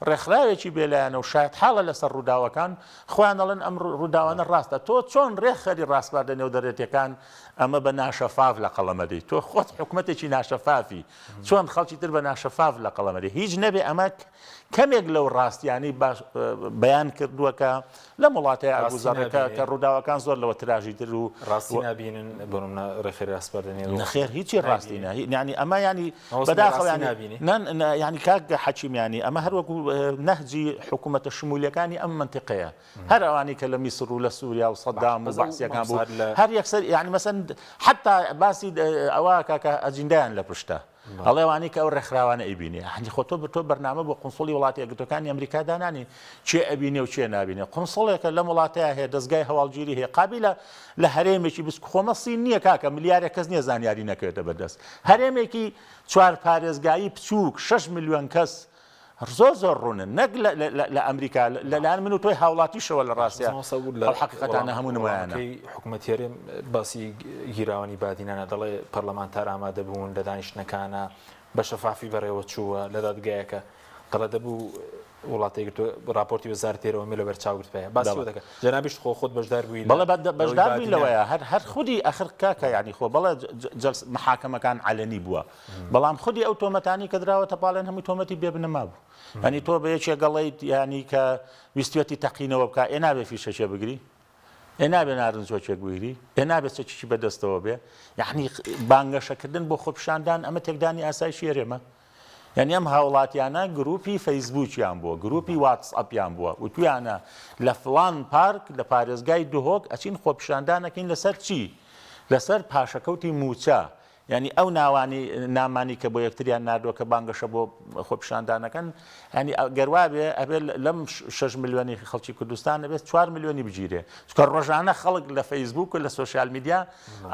ڕێکخراوێکی بێلایەنە و شایەتحاڵە لەسەر ڕووداوەکان، خۆیان دەڵێن ئەم ڕووداوانە ڕاستە. تۆ چۆن ڕێکخەری ڕاسپاردە نێودەرەتیەکان ئەمە بە ناشەفاف لە قەڵەمەدەی؟ تۆ خۆت حکومەتێکی ناشەفافی، چۆن خەڵکی تر بە ناشەفاف لە قەڵەمەدەی؟ هیچ نەبێ ئەمە کەمێک لەو ڕاستیانەی باش بەیان کردووە کە لەم وڵاتەیا ڕاستی ئەگوزەڕێ کە نابینێ. کە ڕووداوەکان زۆر لەوە تراژیتر و ڕاستی و نابینن بۆ نمونە ڕێکخەری ڕاسپاردە نێودەوڵەتی نەخێر هیچی ڕاستی نابینێ. نا یانی ئەمە یانی مامۆستا بەداخەوە ڕاستی یانی نابینی؟ نە نە یانی کاک حەکیم یانی ئەمە هەر وەکوو نەهجی حکوومەتە شمولییەکانی ئەم مەنتیقەیە هەر ئەوانەی کە لە میسر و لە سووریا و باش سەدام و بەس ئەو بەعسییەکان بوو مامۆستا هەر لە هەر یەکسەر یانی مەسەن حەتتا باسی ئەوە ئەکا کە ئەجیندایان لە پشتە. ئەڵێ ئەوانەی کە ئەو ڕێکخراوانە ئەیبینێ یانی خۆ تۆ تۆ بەرنامە بۆ قونسوڵی وڵاتە یەکگرتووەکانی ئەمریکا دانانی کێ ئەبینێ و کێ نابینێ قونسڵێکە لەم وڵاتەیا هەیە دەزگای هەواڵگیری هەیە قابیلە لە هەرێمێکی بسک خۆمە سین نییە کاکە ملیارێک کەس نییە زانیاری نەکەوێتە بەردەست هەرێمێکی چوار پارێزگایی بچووک 6 ملیۆن کەس زۆر زۆر ڕوونن نەک لە ئەمریکا لەلایەن من و تۆی هاوڵاتیشەوە لە ڕاستیا ئەو حەقیقەتانە هەموو نمایانە. حکومەتی هەرێم باسی گیراوانی بادینانە دەڵێ پەرلەمانتار ئامادە بوون لە دانیشتنەکانە بە شەفافی بەڕێوە چووە لە دادگایەکە دەڵێ دەبوو وڵاتە یەکگرتووە ڕاپۆرتی وەزارەتی دەرەوەمی لەبەر چاو گرتبایە باسی ئەوە دەکات جەنابیشت خۆ خۆت بەشدار بووی بەڵێ بەشدار بووین لەوەیە هەر هەر خودی ئەخر کاکە یانی خۆ بەڵێ جەلس محاکەمەکان عەلەنی بووە بەڵام خودی ئەو تۆمەتانەی کە دراوەتە پاڵیان هەمووی تۆمەتی بێ بنەما بوو یانی تۆ بە یەکێک ئەڵێیت یانی کە ویستویەتی تەقینەوە بکا ئێ نابێ فیشەکێ بگری ئێ نابێ نارنجۆکێک بگری ئێ نابێ چەکێکی بەدەستەوە بێ یعنی بانگەشەکردن بۆ خۆپیشاندان ئەمە تێکدانی ئاسایشی هەرێمە یعنی ئەم هاوڵاتیانە گروپی فەیسبووکیان بووە گروپی واتسئەپیان بووە وتویانە لە فلان پارک لە پارێزگای دهۆک ئەچین خۆپیشاندانەکەین لەسەر چی لەسەر پاشەکەوتی مووچە یانی ئەو ناوانەی نامانەی کە بۆ یەکتریان ناردووە کە بانگەشە بۆ خۆپیشاندانەکەن یانی گەر وابێ ئەبێ لەم شەش ملیۆنی خەڵکی کوردستان ئەبێت چوار ملیۆنی بگیرێ چونکە ڕۆژانە خەڵک لە فەیسبوک و لە سۆشیال میدیا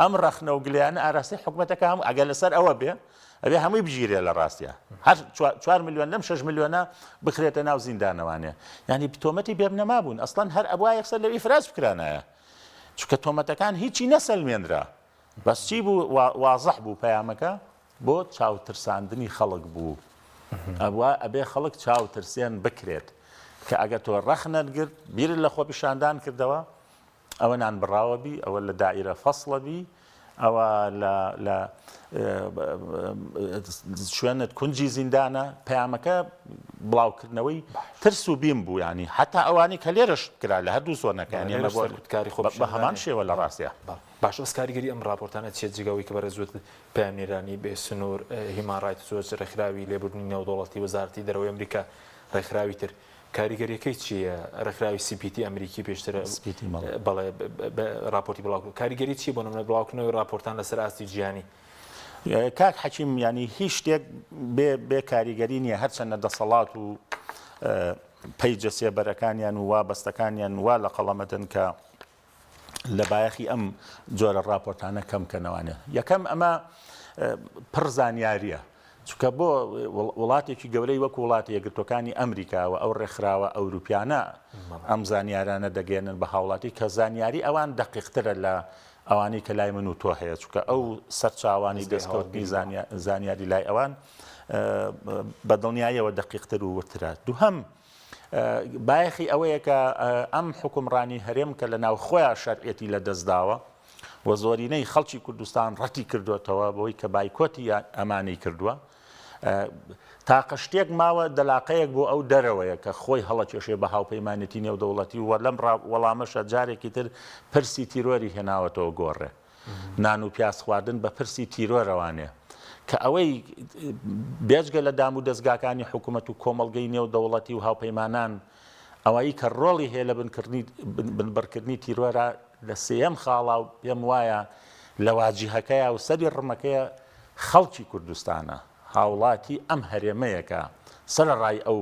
ئەم ڕەخنە و گلەیانە ئاراستەی حکومەتەکە هەموو ئەگەر لەسەر ئەوە بێ ئەبێ هەمووی بگیرێ لە ڕاستیا هەر چوار ملیۆن لەم شەش ملیۆنە بخرێتە ناو زیندانەوانێ یانی تۆمەتی بێبنەما بوون ئەسڵەن هەر ئەبوا یەکسەر لەو ئیفراج بکرانایە چونکە تۆمەتەکان هیچی نەسەلمێنرا بەس چی بوو وازح بوو پەیامەکە بۆ چاوترساندنی خەڵک بوو ئەوە ئەبێ خەڵک چاوترسێن بکرێت کە ئەگەر تۆ ڕەخنەت گرت بیرت لە خۆپیشاندان کردەوە ئەوە نان بڕاوە بی ئەوە لە دائیرە فەسڵە بی ئەوە لە لە شوێنت کونجی زیندانە پەیامەکە بڵاوکردنەوەی ترس و بیم بوو ینی حتا ئەوانی کە لێرەش کرا لە هەردوو زۆنەکانی بە هەمان شێوە لە ڕاستە باشە بەس کاریگەری ئەم ڕاپۆرتانە چیە جگە ئەوەی کە بەڕێز وتت پەیامنێرانی بێ سنوور، هیومان ڕایتس وۆچ، ڕێکخراوی لێبوردنی نێودەوڵەتی، وەزارەتی دەرەوەی ئەمریکا، ڕێکخراوی تر کاریگەریەکەی چیە؟ ڕێکخراوی سی پی تی ئەمریکی پێشتر بەڵێ ڕاپۆرتی بڵاو کاریگەری چیە بۆ نمونە بڵاوکردنەوەی ڕاپۆرتان لەسەر ئاستی جیهانی؟ کاک حەکیم یانی هیچ شتێک بێ بێ کاریگەری نییە هەرچەندە دەسەڵات و پەیجە سێبەرەکانیان و وابەستەکانیان وا لە قەڵەمەدەن کە لە بایەخی ئەم جۆرە ڕاپۆرتانە کەم کەنەوانە. یەکەم ئەمە پڕ زانیارییە، چونکە بۆ وڵاتێکی گەورەی وەکو وڵاتە یەکگرتووەکانی ئەمریکا و ئەو ڕێکخراوە ئەوروپیانە ئەم زانیارانە دەگەیەنن بە هاوڵاتی کە زانیاری ئەوان دەقیقترە لە ئەوانەی کە لای من و تۆ هەیە چونکە ئەو سەرچاوانی دەستکەوتنی زانیاری لای ئەوان بە دڵنیاییەوە دەقیقتر و وردترە. دووهەم بایەخی ئەوەیە کە ئەم حوکمڕانی هەرێم کە لە ناوخۆیا شەرعیەتی لە دەست داوە و زۆرینەی خەڵکی کوردستان ڕەتی کردوێتەوە بەوەی کە بایکۆتی ئەمانەی کردووە تاقە شتێک ماوە دەلاقەیەک بۆ ئەو دەرەوەیە کە خۆی هەڵەکێشێ بە هاوپەیمانێتی نێودەوڵەتی و لەم وەڵامەشە جارێکی تر پرسی تیرۆری هێناوەتەوە گۆڕێ. نان و پیاز خواردن بە پرسی تیرۆرەوانێ کە ئەوەی بێجگە لە دام و دەزگاکانی حکوومەت و کۆمەڵگەی نێودەوڵەتی و هاوپەیمانان ئەوەی کە ڕۆڵی هەیە لە بنکردنی بنبڕکردنی تیرۆرە لە سێیەم خاڵا و پێم وایە لە واجیهەکەیا و سەری ڕمەکەیە خەڵکی کوردستانە هاوڵاتی ئەم هەرێمەیە کە سەرەڕای ئەو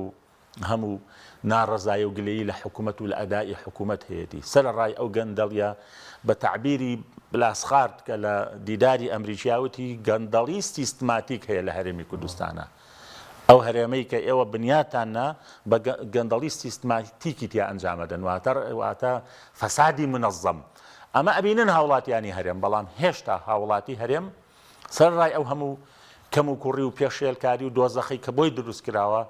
هەموو ناڕەزایی و گلەیی لە حکومەت و لە ئەدائی حکومەت هەیەتی، سەرەڕای ئەو گەندەڵیە بە تەعبیری بلاسخارت کە لە دیداری ئەمریکیا وتی گەندەڵی سیستماتیک هەیە لە هەرێمی کوردستانا. ئەو هەرێمەی کە ئێوە بنیاتتان نا بە گەندەڵی سیستماتیکی تیا ئەنجام ئەدەن واتە واتە فەسادی منەزەم. ئەمە ئەبینن هاوڵاتیانی هەرێم بەڵام هێشتا هاوڵاتی هەرێم سەرەڕای ئەو هەموو کەموکوڕی و پێشێلکاری و دۆزەخەی کە بۆی دروست کراوە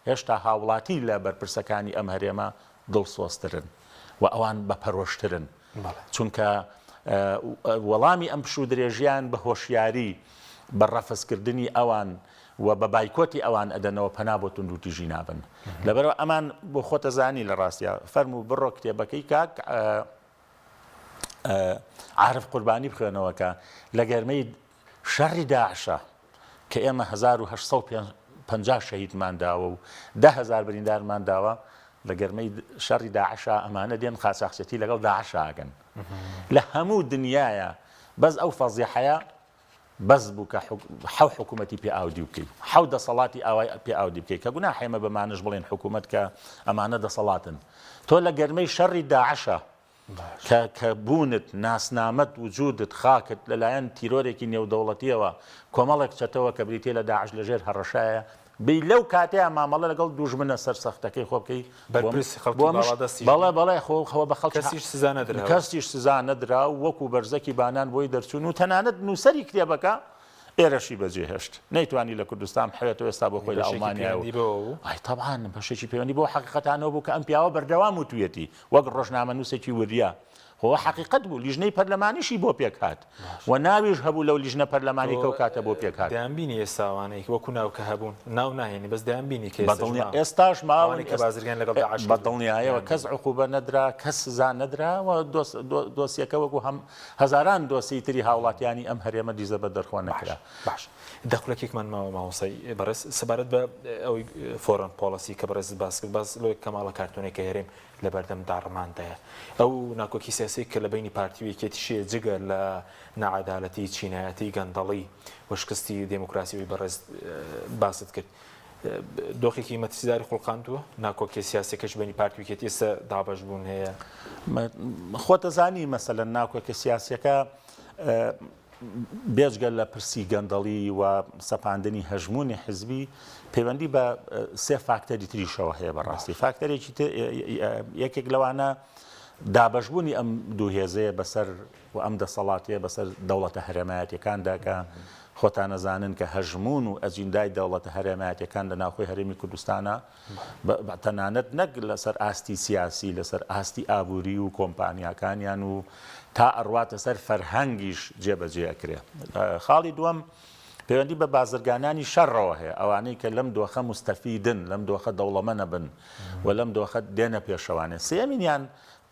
هێشتا هاوڵاتی لە بەرپرسەکانی ئەم هەرێمە دڵسۆزترن و ئەوان بە پەرۆشترن چونکە وەڵامی ئەم پشوودرێژیان بە هۆشیاری بە ڕەفزکردنی ئەوان و بە بایکۆتی ئەوان ئەدەنەوە پەنا بۆ توندوتیژی نابن لەبەرەوە ئەمان بۆ خۆتە زانی لە ڕاستیا فەرموو بڕۆ کتێبەکەی کاک عارف قوربانی بخوێنەوە کە لە گەرمەی شەڕی داعشە کە ئێمە 1850 شەهیدمان داوە و 10هزار بریندارمان داوە لە گەرمەی شەڕی داعشا ئەمانە دێن قاچاخچێتی لەگەڵ داعشا ئەکەن لە هەموو دنیاە بەس ئەو فەزیحەیە بەس بوو کە حەو حکوومەتی پێ ئاودیو بکەی حەو دەسەڵاتی ئاوای پێ ئاودی بکەی کە گوناح ئێمە بەمانەش بڵێن حکوومەت کە ئەمانە دەسەڵاتن تۆ لە گەرمەی شەڕی داعشە کە کە بوونت، ناسنامەت، وجودت، خاکت لەلایەن تیرۆرێکی نێودەوڵەتییەوە کۆمەڵێک چەتەوە کە بریتییە لە داعش لەژێر هەڕەشایە، بێی لەو کاتەیا مامەڵە لەگەڵ دوژمنە سەرسەختەکەی خۆ بکەی، بەرپرسی خەڵکی بۆ مش باڵادەستیش بەڵێ بەڵێ خۆ خۆ بە خەڵکی کەسیش سزا نەدراوە. کەسیش سزا نەدرا و وەکوو بەرزەکی بانان بۆی دەرچوون و تەنانەت نووسەری کتێبەکە ئێرەشی بەجێ هێشت نەیتوانی لە کوردستان بحەوێتەوە ئێستا بۆ خۆی لە بەشێکی ئەڵمانیایە و پەیوەندی بەوە بوو؟ ئای تەبعەن بەشێکی پەیوەندی بەو حەقیقەتانەوە بوو کە ئەم پیاوە بەردەوام وتویەتی وەک ڕۆژنامەنووسێکی وریا خۆ حەقیقەت بوو لیژنەی پەرلەمانیشی بۆ پێکهات باش و ناویش هەبوو لەو لیژنە پەرلەمانی تۆ کەو کاتە بۆ پێکهات. دەیانبینی ئێستا ئەوانەی وەکو ناو کە هەبوون ناو ناهێنی بەس دەیانبینی کە بە ئێستاش دڵنیا ماون ئێستاش ماون ئەوانەی کە ئێست بازرگانی لەگەڵ داعش بە کردوون دڵنیایەوە کەس دەیانبینی. عقوبە نەدرا کەس سزا نەدرا و دۆس دۆسیەکە وەکو هەم هەزاران دۆسیەی تری هاوڵاتیانی ئەم هەرێمە دیزە بە دەرخۆ باش نەکرا. باش دە خولەکێکمان ماوە مامۆستای بەڕێز سەبارەت بە ئەوەی foreign policy کە بەڕێزت باس کرد باس لەوەی کە ماڵە کارتۆنێکە هەرێم لەبەردەم داڕماندایە ئەو ناکۆکی سیاسی کە لە بەینی پارتی و یەکێتیش هەیە جگە لە ناعەدالەتی چینایەتی گەندەڵی و شکستی دێموکراسی ئەوی بەڕێز باست کرد دۆخێکی مەترسیداری خوڵقاندووە، ناکۆکیە سیاسیەکەش بەینی پارتی و یەکێتی ئێستا دابەش بوون هەیە. خۆتەزانی مەسەلەن ناکۆکیە سیاسیەکە بێجگە لە پرسی گەندەڵی و سەپاندنی هەژموونی حزبی پەیوەندی بە سێ فاکتەری تریشەوە هەیە بەڕاستی فاکتەرێکی یەکێک لەوانە دابەشبوونی ئەم دوو هێزەیە بەسەر و ئەم دەسەڵاتەیە بەسەر دەوڵەتە هەرێمایەتیەکاندا کە خۆتان ئەزانن کە هەژموون و ئەجیندای دەوڵەتە هەرێمایەتیەکان لە ناوخۆی هەرێمی کوردستانە تەنانەت نەک لەسەر ئاستی سیاسی لەسەر ئاستی ئابووری و کۆمپانیاکانیان و تا ئەڕواتە سەر فەرهەنگیش جێبەجێ ئەکرێ. خاڵی دووەم پەیوەندی بە بازرگانانی شەڕەوە هەیە ئەوانەی کە لەم دۆخە موستەفیدن لەم دۆخە دەوڵەمەنە بن و لەم دۆخە دێنە پێشەوانێ. سێیەمینیان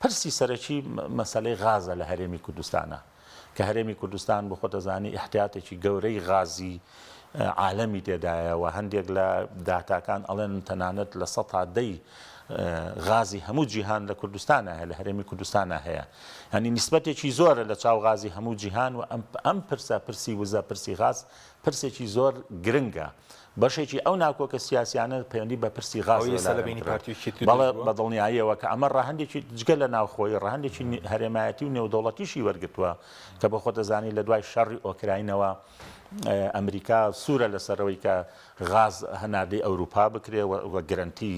پرسی سەرەکی مەسەلەی غازە لە هەرێمی کوردستانە کە هەرێمی کوردستان بۆ خۆت ئەزانی ئیحتیاتێکی گەورەی غازی عالەمی تێدایە و هەندێک لە داتاکان ئەڵێن تەنانەت لە سەتا دەی غازی هەموو جیهان لە کوردستانە هەیە لە هەرێمی کوردستانە هەیە هەنی نیسبەتێکی زۆرە لە چاو غازی هەموو جیهان و ئەم ئەم پرسە پرسی وزە پرسی غاز پرسێکی زۆر گرنگە بەشێکی ئەو ناکۆکە سیاسیانە پەیوەندی بە پرسی ئەوەی غازەوە ئێستا لە لادەن بەینی کرد. پارتی و یەکێتی بەڵێ دروست بووە؟ بە دڵنیاییەوە کە ئەمە ڕەهەندێکی جگە لە ناوخۆیی ڕەهەندێکی هەرێمایەتی و نێودەوڵەتیشی وەرگرتووە کە بۆ خۆت دەزانی لە دوای شەڕی ئۆکراینەوە ئەمریکا سوورە لەسەرەوەی کە غاز هەناردەی ئەوروپا بکرێ و گرەنتی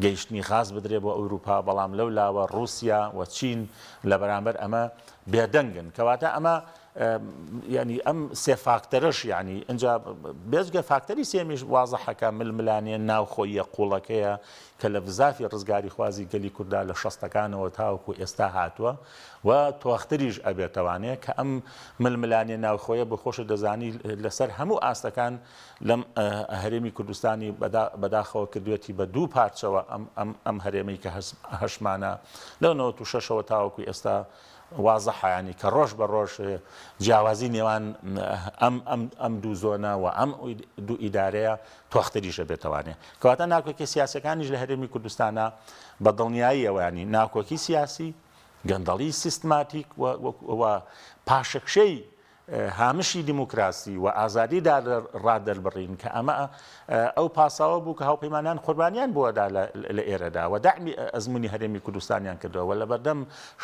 گەیشتنی غاز بدرێ بۆ ئەوروپا بەڵام لەو لاوە ڕووسیا و چین لە بەرامبەر ئەمە بێدەنگن کەواتە ئەمە یانی ئەم سێ فاکتەرەش یانی ئینجا بێجگە فاکتەری سێمیش وازحە کە ململانێ ناوخۆییە قووڵەکەیە کە لە بزافی ڕزگاریخوازی گەلی کوردا لە شەستەکانەوە تاوەکو ئێستا هاتووە و تۆختریش ئەبێتەوانێ کە ئەم ململانێ ناوخۆیە بۆ خۆشت دەزانی لەسەر هەموو ئاستەکان لەم هەرێمی کوردستانی بەداخەوە کردوێتی بە دوو پارچەوە ئەم ئەم ئەم هەرێمەی کە هەشمانە لەو 96ەوە تاوەکو ئێستا وازحە یانی کە ڕۆژ بە ڕۆژ جیاوازی نێوان ئەم ئەم ئەم دوو زۆنە و ئەم دوو ئیدارەیە تۆختریش ئەبێتەوانێ. کەواتە ناکۆکیە سیاسیەکانیش لە هەرێمی کوردستانا بە دڵنیاییەوە یانی ناکۆکی سیاسی، گەندەڵی سیستماتیک و و پاشەکشەی هامشی دیموکراسی و ئازادی ڕادەربڕین کە ئەمە ئەو پاساوە بوو کە هاوپەیمانان قوربانیان بۆ دا لە ئێرەدا و دەعمی ئەزموونی هەرێمی کوردستانیان کردووە و لەبەردەم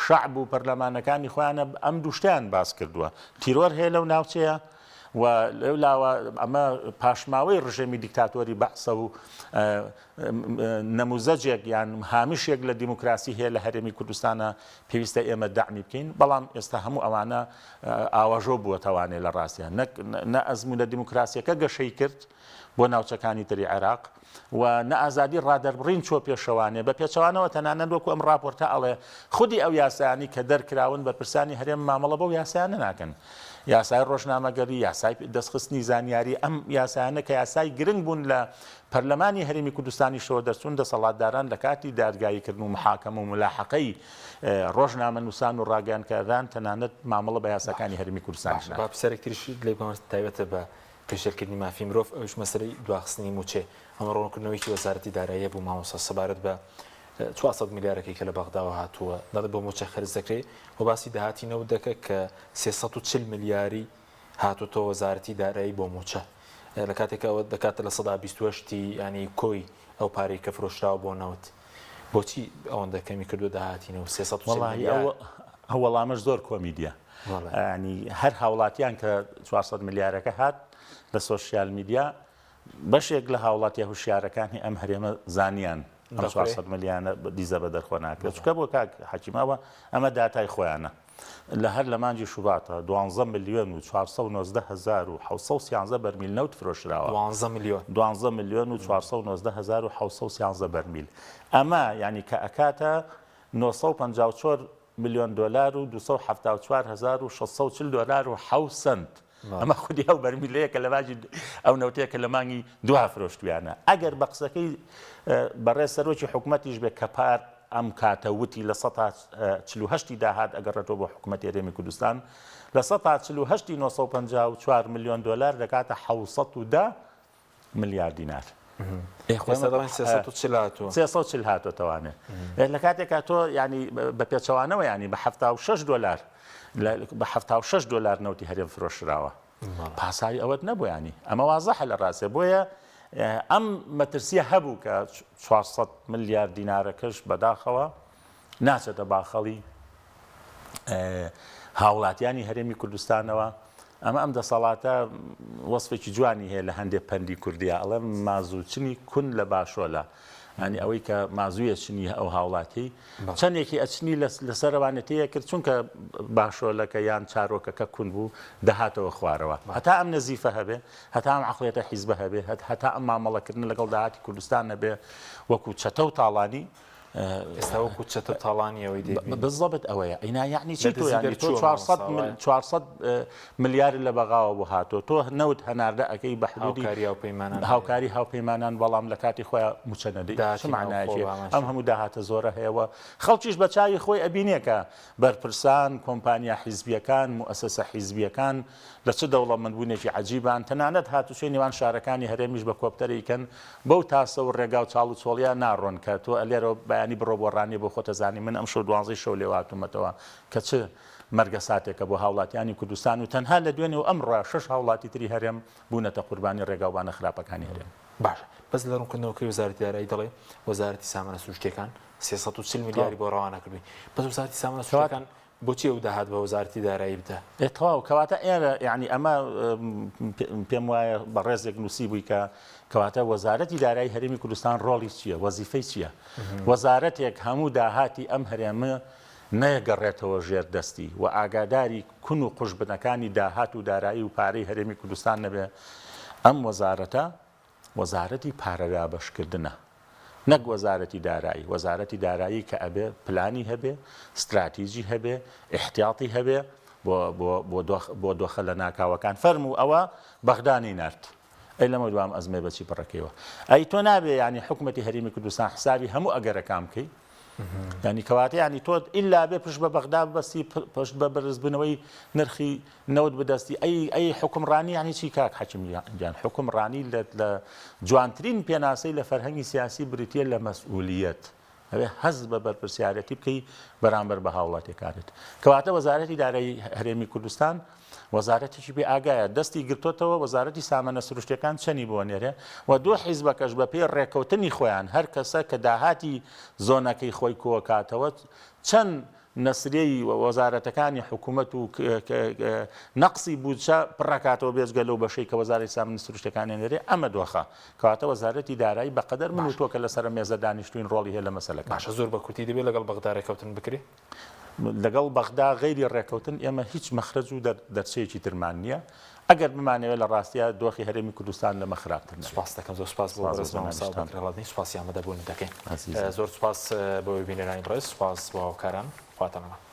شەعب و پەرلەمانەکانی خۆیانە ئەم دوو شتەیان باس کردووە تیرۆر هەیە لەو ناوچەیە. و لەو لاوە ئەمە پاشماوەی ڕژێمی دیکتاتۆری بەعسە و نەموزەجێک یان هامشێک لە دیموکراسی هەیە لە هەرێمی کوردستانە پێویستە ئێمە دەعمی بکەین بەڵام ئێستا هەموو ئەوانە ئاواژۆ بووەتەوانێ لە ڕاستیان نەک نە ئەزموونە دیموکراسیەکە گەشەی کرد بۆ ناوچەکانی تری عێراق و نە ئازادی ڕادەربڕین چووە پێشەوانێ، بە پێچەوانەوە تەنانەت وەکو ئەم ڕاپۆرتە ئەڵێ خودی ئەو یاسایانەی کە دەرکراون بەرپرسانی هەرێم مامەڵە بەو یاسایانە ناکەن. یاسای ڕۆژنامەگەری، یاسای دەستخستنی زانیاری، ئەم یاسایانە کە یاسای گرنگ بوون لە پەرلەمانی هەرێمی کوردستانیشەوە دەرچوون، دەسەڵاتداران لە کاتی دادگاییکردن و محاکەمە و ملاحەقەی ڕۆژنامەنووسان و ڕاگەیاندکاران تەنانەت مامەڵە بە یاساکانی هەرێمی کوردستانیش ناکەن. با پرسیارێک تریش لێ بکەم تایبەتە بە پێشێلکردنی مافی مرۆڤ، ئەویش مەسەلەی دواخستنی مووچەیە. ئەمە ڕوونکردنەوەیەکی وەزارەتی داراییە بوو مامۆستا سەبارەت بە 400 ملیارەکەی کە لە بەغداوە هاتووە، دەڵێ بۆ مووچە خەرج دەکرێت و باسی داهاتی نەوت دەکە کە 340 ملیاری هاتووتەوە وەزارەتی دارایی بۆ مووچە لە کاتێک ئەوە دەکاتە 28% ینی کۆی ئەو پارەی کە فرۆشراوە بۆ نەوت. بۆچی ئەوەندە کەمی کردو داهاتی نەوت 340 ملیار؟ ئەو وەڵامەش زۆر کۆمیدیە. ینی هەر هاوڵاتیان کە 400 ملیارەکە هات لە سۆشیال میدیا بەشێک لە هاوڵاتیە هوشیارەکانی ئەم هەرێمە زانیان ئەم 400 ملیانە دیزە بە دەرخۆ ناکرێت چکە بۆ کاک حەکیمەوە ئەمە داتای خۆیانە لە هەر لە مانگی شوباتە 12 ملیۆن و 419 هزار و 713 بەرمیل نەوت فرۆشراوە 12 ملیۆن 12 ملیۆن و 419 هزار و 713 بەرمیل ئەمە ینی کە ئەکاتە 954 ملیۆن دۆلار و 274 هەزار و 640 دۆلار و حەوت سەنت. ئەمە خودی ئەو بەرمیلەیە کە لە باجی ئەو نەوتەیە کە لە مانگی دوا فرۆشتویانە. ئەگەر بە قسەکەی بەڕێز سەرۆکی حکومەتیش بێت کە پار ئەم کاتە وتی لە سەتا 48 ی داهات ئەگەڕێتەوە بۆ حکومەتی هەرێمی کوردستان، لە سەتا 48 ی 954 ملیۆن دۆلار دەکاتە 710 ملیار دینار. ئێستا دەڵێن 340 هاتووە. 340 هاتۆتەوانێ. لە کاتێکا تۆ ینی بە پێچەوانەوە ینی بە 76 دۆلار بە 76 دۆلار نەوتی هەرێم فرۆشراوە. پاساوی ئەوەت نەبوو ینی ئەمە وازەحە لە ڕاستێ بۆیە ئەم مەترسیە هەبوو کە 400 ملیار دینارەکەش بەداخەوە ناچێتە باخەڵی هاوڵاتیانی هەرێمی کوردستانەوە ئەمە ئەم دەسەڵاتە وەسفێکی جوانی هەیە لە هەندێک پەندی کوردیا ئەڵێ مازوچنی کون لە باشۆلە ینی ئەوەی کە مازوویە چنی ئەو هاوڵاتی چەندێکی ئەچنی لەسەرەوانە تێیە کرد چونکە باشۆلەکە یان چارۆکەکە کون بوو دەهاتەوە خوارەوە هەتا ئەم نەزیفە هەبێ هەتا ئەم عقلێتە حیزبە هەبێ هەتا ئەم مامەڵەکردن لەگەڵ داهاتی کوردستان نەبێ وەکو چەتە و تاڵانی ئێستا وەکو چەتە تاڵانی ئەوەی دەیبینی. بالضبط ئەوەیە ئینا یەعنی چی تۆ یانی تۆ 400 مل 400 ملیار لە بەغاوە بۆ هاتۆ تۆ نەوت هەناردە ئەکەی بە حدودی هاوکاری هاوپەیمانان هاوکاری هاوپەیمانان بەڵام لە کاتی خۆیان موچە نەدەی چ معنایەکی ئەم هەموو داهاتە زۆرە هەیە و خەڵکیش بە چاوی خۆی ئەبینێ کە بەرپرسان کۆمپانیا حیزبیەکان موئەسەسە حیزبیەکان لە چ دەوڵەمەندبوونێکی عەجیبان، تەنانەت هاتوچۆی نێوان شارەکانی هەرێمیش بە کۆپتەر ئەیکەن، بەو تاسە و ڕێگا و چاڵ و چۆڵییە ناڕۆن کە تۆ لێرەوە بەیانی بڕۆ بۆ ڕانیە بۆ خۆت ئەزانی من ئەمشەو دوانزەی شەو لێوە هاتوومەتەوە کە چ مەرگەساتێکە بۆ هاوڵاتیانی کوردستان و تەنها لە دوێنێ و ئەمڕۆ شەش هاوڵاتی تری هەرێم بوونەتە قوربانی ڕێگاوبانە خراپەکانی هەرێم. باشە بەس لە ڕوونکردنەوەکەی وەزارەتی دارایی دەڵێ وەزارەتی سامانە سروشتیەکان 340 ملیاری بۆ ڕەوانە کردووین بەس وەزارەتی سامانە سروشتیەکان بۆچی ئەو داهات بە وەزارەتی دارایی بدە؟ ئێ تەواو کەواتە ئێرە یانی ئەمە پێم وایە بەڕێزێک نووسیبووی کە کەواتە وەزارەتی دارایی هەرێمی کوردستان ڕۆڵی چییە وەزیفەی چییە وەزارەتێک هەموو داهاتی ئەم هەرێمە نەگەڕێتەوە ژێر دەستی و ئاگاداری کون و قوژبنەکانی داهات و دارایی و پارەی هەرێمی کوردستان نەبێ ئەم وەزارەتە وەزارەتی پارەدابەشکردنە نەک وەزارەتی دارایی، وەزارەتی دارایی کە ئەبێ پلانی هەبێ، ستراتیجی هەبێ، ئیحتیاتی هەبێ بۆ بۆ بۆ دۆخ بۆ دۆخە لەناکاوەکان. فەرموو ئەوە بەغدا نەینارد. ئەی لەمە دوام ئەزمەی بە چی پڕەکەیەوە؟ ئەی تۆ نابێ یانی حکومەتی هەرێمی کوردستان حسابی هەموو ئەگەرەکان بکەی؟ یانی کەواتە یانی تۆ ئیلا بێ پشت بە بەغدا ببەستی پشت بە بەرزبوونەوەی نرخی نەوت بدەستی ئەی ئەی حوکمڕانی یانی چی کاک حەکیم گیان حوکمڕانی لە لە جوانترین پێناسەی لە فەرهەنگی سیاسی بریتیە لە مەسئولیەت ئەوێ هەست بە بەرپرسیارەتی بکەی بەرامبەر بە هاوڵاتیەکانت کەواتە وەزارەتی دارایی هەرێمی کوردستان وەزارەتێکی بێ ئاگایە دەستی گرتۆتەوە وەزارەتی سامانە سروشتیەکان چەنی بۆ نێرێ و دوو حیزبەکەش بە پێی ڕێکەوتنی خۆیان هەر کەسە کە داهاتی زۆنەکەی خۆی کۆکاتەوە چەند. نەسریەی وەزارەتەکانی حکوومەت و نەقسی بودجە پڕەکاتەوە بێجگە لەو بەشەی کە وەزارەتی سامانە سروشتەکانی ئەنێرێ ئەمە دۆخە کەواتە وەزارەتی دارایی بەقەدەر من و تۆ کە لەسەر مێزە دانیشتوین ڕۆڵی هەیە لە مەسەلەکان. باشە زۆر بە کورتی دەبێ لەگەڵ بەغدا رێکەوتن بکرێ؟ لەگەڵ بەغدا غەیری ڕێکەوتن ئێمە هیچ مەخرەج و دەرچەیەکی ترمان نییە ئەگەر بمانەوێت لە ڕاستیا دۆخی هەرێمی کوردستان لەمە خراپتر نەبێت. سوپاست دەکەم زۆر سوپاس بۆ بەڕێز مامۆستا ئەبوبەکر هەڵەدنی سوپاسی ئامادەبوونت دەکەین زۆر سوپاس بۆ بینەرانی بەڕێز سوپاس بۆ هاوکاران خواتان لەگەڵ.